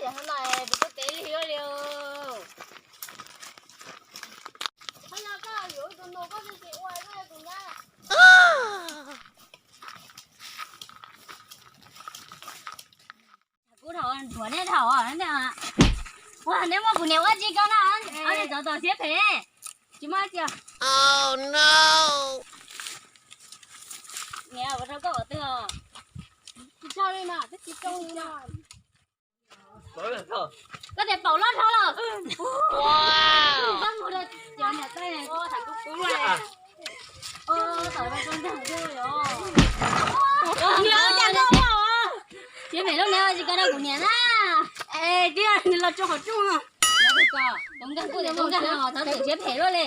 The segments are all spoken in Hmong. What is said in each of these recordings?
Yog no kuv twb pem li li. Kuv dhau dhuav neb dhau. Ua neb muab kuv niam ua tsi ko na, ob niag tsov tom siab phem, tsis muaj tsi. Niam ua rau koj qhov twg os? Tsis tau li mas, twb tsis tau li mas. Koj tias paum loj dhau lawm. Koj mus rau cov niam tais tham kub kub lawm. Siab phem lub neb ua tsi ko rau kuv niam na. Es tiag, nws los tso qhov rooj no. Tub nkag kuj tias tub nkag no, thov txim siab phem luaj li.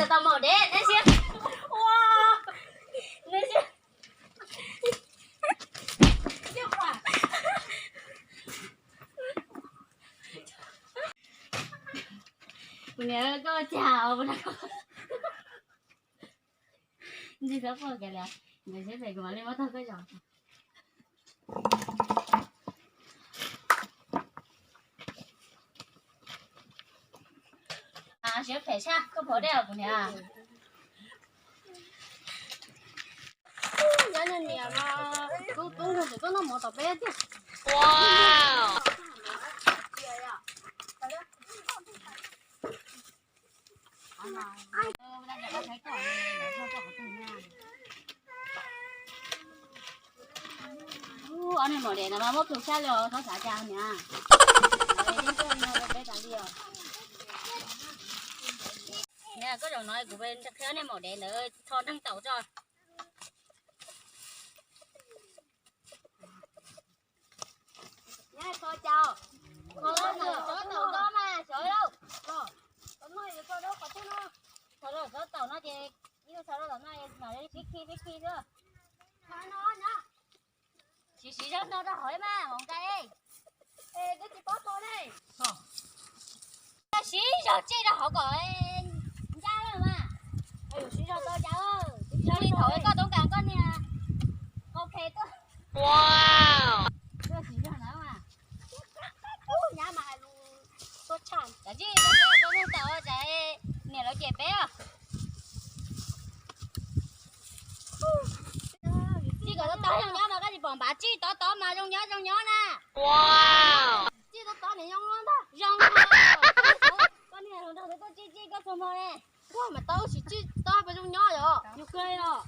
Tau maum dev neb siab. Neb siab. Kuv niam koj cas ntsis txhob quaj kiag li, niam siab phem kuv mam li muab tog koj zos. Siab phem sab koj pom dej os kuv niam. Nyob niam mas tub tub nrog tseem tuaj noj mov tom peb thiab. Ob niag maum dev no mas muab plhu sab li os, txhob xav cas niam. Peb tas li os. Niam, koj zaum no kuv qhia ob niag maum dev ntawd tho neeg taus tso. Tho cas? Tho los txhob taus ko mas sawv lauj. Tho los txhob taus no ces ib tug tho los tom no mam li sib khi sib khi xwb. Siv siv zog no rau hauv mas hauv nqaij. Siv zog tsij rau hauv kom ncaj lawm mas. Siv zog tau cas, zoo li thaum koj tub nkas koj niag qau khe tuaj. Siv zog na mas. Nyab mas hais lus tuaj tshaj. Tsam tsij tau tau tau tau tsam niam lawv cem peb os. Tsij kom tau tau zoo nyob mas koj tsis pom npav, tsij tau tau mas zoo nyob zoo nyob na. Tsij tau tau niam zoo nyob ntag. Zoo. Koj niam hluas nraug tuaj tsij tsij koj txog hmo ne. Koj mas tau tsis tsij tau pes zoo nyob yom. Yus kawg os.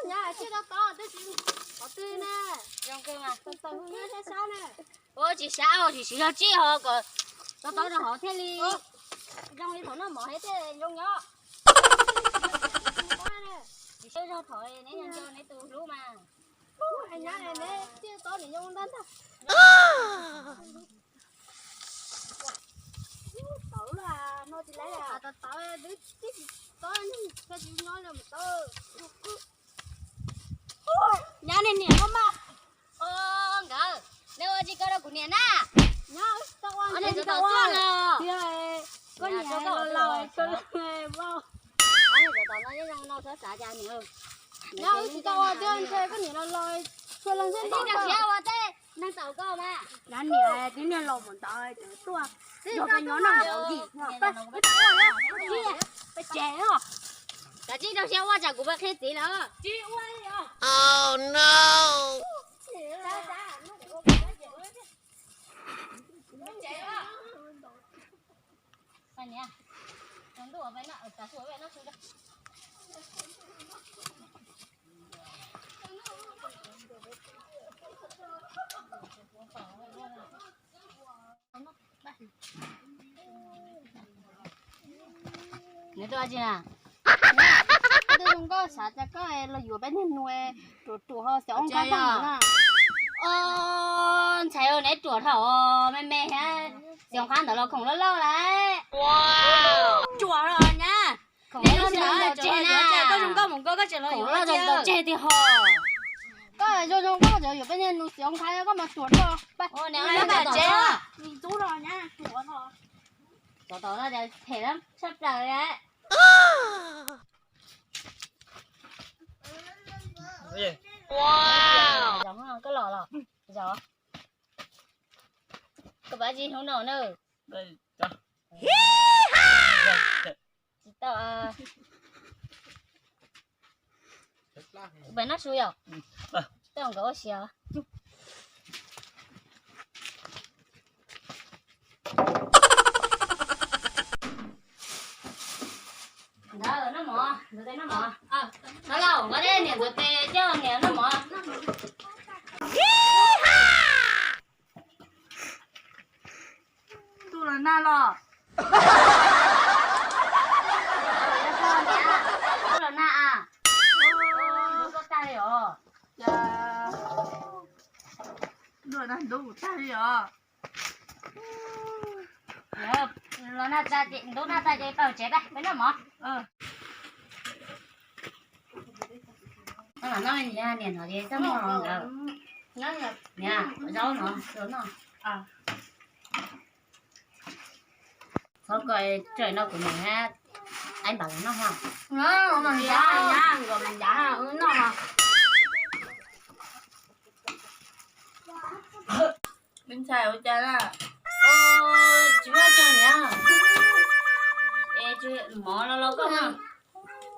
Nyab tsij tau tau twb tsis qhov twg na. Zoo kawg mas. Tau tau nyob sab sab na. Ua tsis sab, tsis siv zog tsij ho kom tau tau rau hauv thiaj li zoo li thaum noj mov thiaj zoo nyob. Tsis siv zog thaum neb nco neb tus hlub mas. Nyab neb tsij tau niam zoo ntag ntag. Tawv no tsis laiv tawv tawv twb tsis tau tsis nyob li mas tawv. Nyab niam niam koj mas. Nkawd, neb ua tsis koj rau kuv niam na. Nyab tau ua tsis tau ua los. Koj niam los laus tshua leej vauj. Nyab tsis tau ua tiag ntshe koj niam los laus tshua leej ntshe ntau siav ua tej neeg tau koj mas. Nyab niam tib niag laus mus ntawd tuaj, yog koj nyob noj ntawd vim peb tsis ua peb tsev os. Kav tsij rau siab ua tsam kuv pab qhia txiv lawm. Neb tuaj tsi na? Koj twb zoo nkauj xav tias koj los yuav peb niag nus ruam ruam ho xyov ob qab na. Ntxhais neb ruam dhau me me thiab, xyov qab ntawd los khoom loj loj lawm. Ruam los nyab. Khoom loj ntawd tseg na. Koj zoo nkauj mus nkauj koj tseem los yuav loj ntawd tseg tiag ho. Koj Zoo zoo koj tseem yuav peb niag nus xiav nkhav koj mas tuam rau. Niam, tsev tsev. Tsov tom no ces phem lawm tshaj plaws li. Koj los los. Koj pab tsis hnub no na. Tsis tau. Pab noj su yom. Tau nkawd ua siav. Ntawd noj mov, ntxuav tes noj mov. Ntawd los nkawd niam ntxuav tes coj niam noj mov. Ntuj los nag los. Ntuj los nag a. Ntuj tag li os. Ntuj los nag ntub kuv tag li os. Los nag tag, ntub nag tag ces pab tsev peb noj mov. Niam no, zaub no, no. Txhob koj tseem no kuv niam hab Aib Npam los noj ha. Noj mas ncav, ncav, ncav noj. Me ntxhais ua cas na? Tsis muaj cai niam. Es mov los los koj na.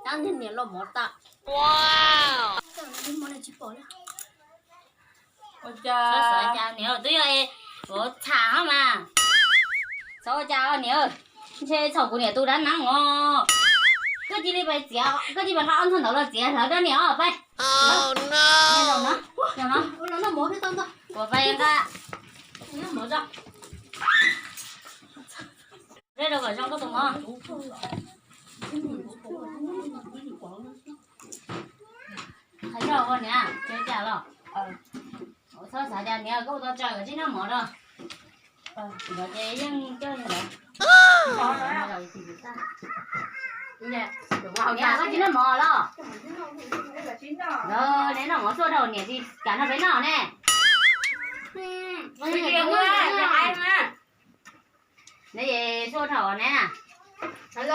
Tab niam los mov tas. Ua cas niam twb yog es ua txham mas. Txhob ua cas niam, ntshe txhaum kuv niam tus dab neeb os. Koj cia li pais txiav, koj cia li pais nqa ob ntxhov ntawd los txiav hlawv rau niam os, pais. Kuv pais nqa. Rau kom zoo koj tus mov. Hais zoj ua niam, tsis ua cas los? Txhob xav cas niam, koj ua tau tsaws kom tsib noj mov rau. Nkawd ces yeej coj li ntawd. Niam, koj tsis noj mov los? Neb noj mov xuaj rau niam tsis kam nrog peb noj ne. Neb xuaj dhau ne. Neb noj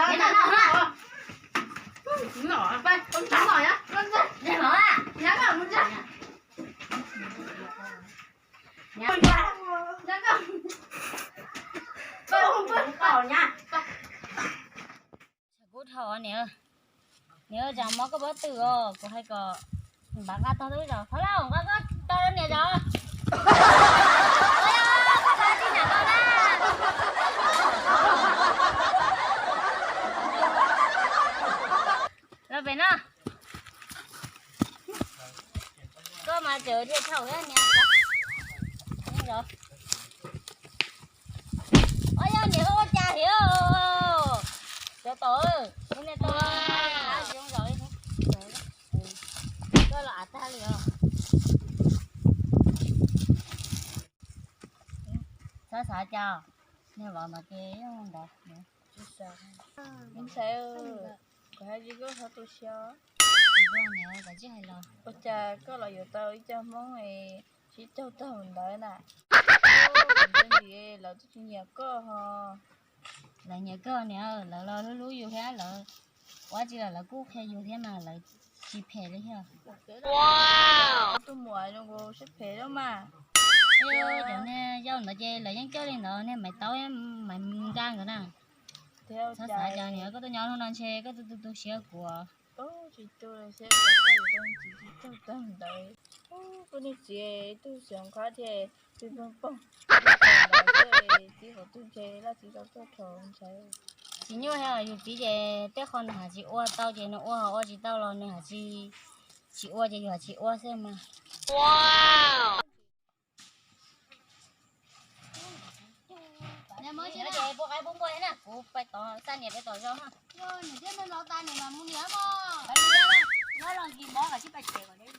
noj. Kub dhau niam, niam tsam mob koj pob tw os, kuv hais kom npam nqa tog tub zaum thov lauj, nqa koj tog rau niam zaum. Los pem no. Koj mas tseem dhia thaum niam. Os, yog niam koj ua cas thiab? Cov tod, niam tau zoo zaum li. Koj los av tag li os. Xav xav cas, niag vauv no ces yeej ntawd. Me ntxhais, kuv hais tsis koj txhob tu siab. Ua cas koj los yuav tau ib co Hmoob tsib caug tag ntawd na? Kuv ntshai lawv twb tsis nyiam koj ho. Lawv nyiam koj niam, lawv los hlub hlub yus thiab, lawv ua tsi los lawv kuj qhia yus thiab mas lawv tsis phem li thiab. Tus muam zoo nkaus siab phem lawm mas. Cov niag yau ntawd ces lawv yeej coj li ntawd, niag Maiv Taub, Maiv Nkaj nkawd na. Txhob xav cas niam, koj tuaj nyob hnub no ntshe koj tu tu tu siab kuv. Tsis tu siab, koj yuav tau txiv tsis tau tag ntawd. Koj niag txiv tub xyov qhov thiaj pig pog pog, txiv qhov twg ntshe laj txiv tau tuaj rau ntshai. Tsis nyuaj, yus txiv ces tej qho nws hais tsis ua tau ces nws ua, ho ua tsis tau los nws hais tsis, tsis ua ces yus hais tsis ua xwb mas. Niam, muab tsis no ces pub qaib pub npua thiab na, kuv pais tod xa niam pais tom zos na. Niam thiab nws los tas niam mam mus niam mog. Nyob los nkis mov kom sib pais tsev kom deb.